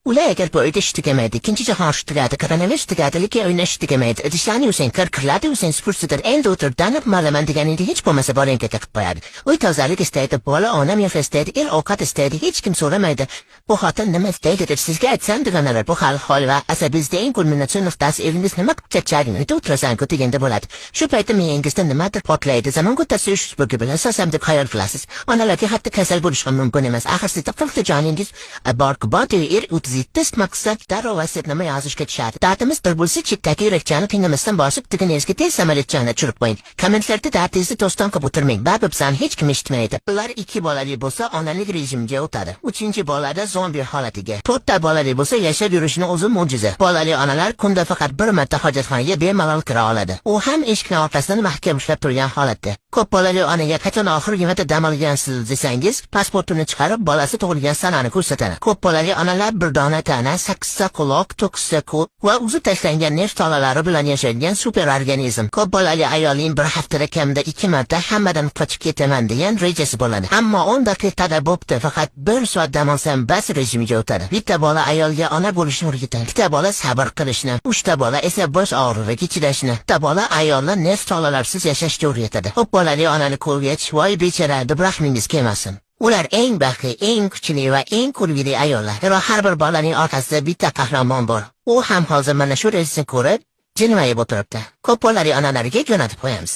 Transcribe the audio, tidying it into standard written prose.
Ular agar bu uyda ish tugamaydi, ikkinchi jahon urushi tugadi, koronavirus tugadi, lekin o'ynash tugamaydi. Idishlarni yuvsang, kir, kirlarni yuvsang, supursidir. Endi o'tirib danib malaman deganingda hech bo'lmasa boringga tiqib qo'yadi. Uy tozalik istaydi, bola ona mehr istaydi, er ovqat istaydi, hech kim so'ramaydi. Bu xotin nima istaydi deb sizga aytsam, dugonalar, bu hal hol va asabingizda eng kulminatsion nuqtasi eringiz nima qilib charchading, uyda o'tirasan-ku deganda bo'ladi. Shu paytda miyangizda nimadir portlaydi. Zamon ko'tarsa uy supurgi bilan sosam deb xayol qilasiz. Onalarga hatto kasal bo'lish ham mumkin emas. Axir sizda 40 ta joningiz bor-ku, bor er 37 maqsad darrov vasiyatnoma yozishga tushadi. Dardimiz bir bo'lsa, chetdagi yurakchani qiynamasdan bosib, tiginingizga tez samolyotchani tushirib qo'ying. Kommentlarda dardingizni to'ston qilib o'tirmang. Baribir bizani hech kim eshitmaydi. Ular ikki bolali bo'lsa, onalik rejimga o'tadi. Uchinchi bolada zombi holatiga. To'rtta bolali bo'lsa, yashab yurishini o'zi mo'jiza. Bolali onalar kunda faqat bir marta hojatxonaga bemalol kira oladi. U ham eshikni orqasidan mahkam ushlab turgan holatda. Ko'p bolali onaga qachon oxirgi marta dam olgansiz desangiz, pasportini chiqarib, bolasi tug'ilgan sanani ko'rsatadi. Ko'p bolali onalar bir dona tana, sakkizta quloq, to'qqizta qo'l va uzib tashlangan nerv tolalari bilan yashaydigan super organizm. Ko'p bolali ayolning bir haftada kamida ikki marta hammadan qochib ketaman degan rejasi bo'ladi. Ammo 10 daqiqada bo'pti, faqat bir soat dam olsam bas rejimiga o'tadi. Bitta bola ayolga ona bo'lishni o'rgatadi. Ikkita bola sabr qilishni, uchta bola esa bosh og'rig'iga chidashni. Bitta bola ayolni nerv tolalarsiz yashashga o'rgatadi. Ko'p bolali onani ko'rgach, voy bechora deb rahmingiz kelmasin. Ular eng baxtli, eng kuchli va eng kulgili ayollar. Biroq har bir bolaning orqasida bitta qahramon bor. U ham hozir mana shu reelsni ko'rib, jilmayib o'tiribdi. Ko'p bolali onalarga jo'natib qo'yamiz.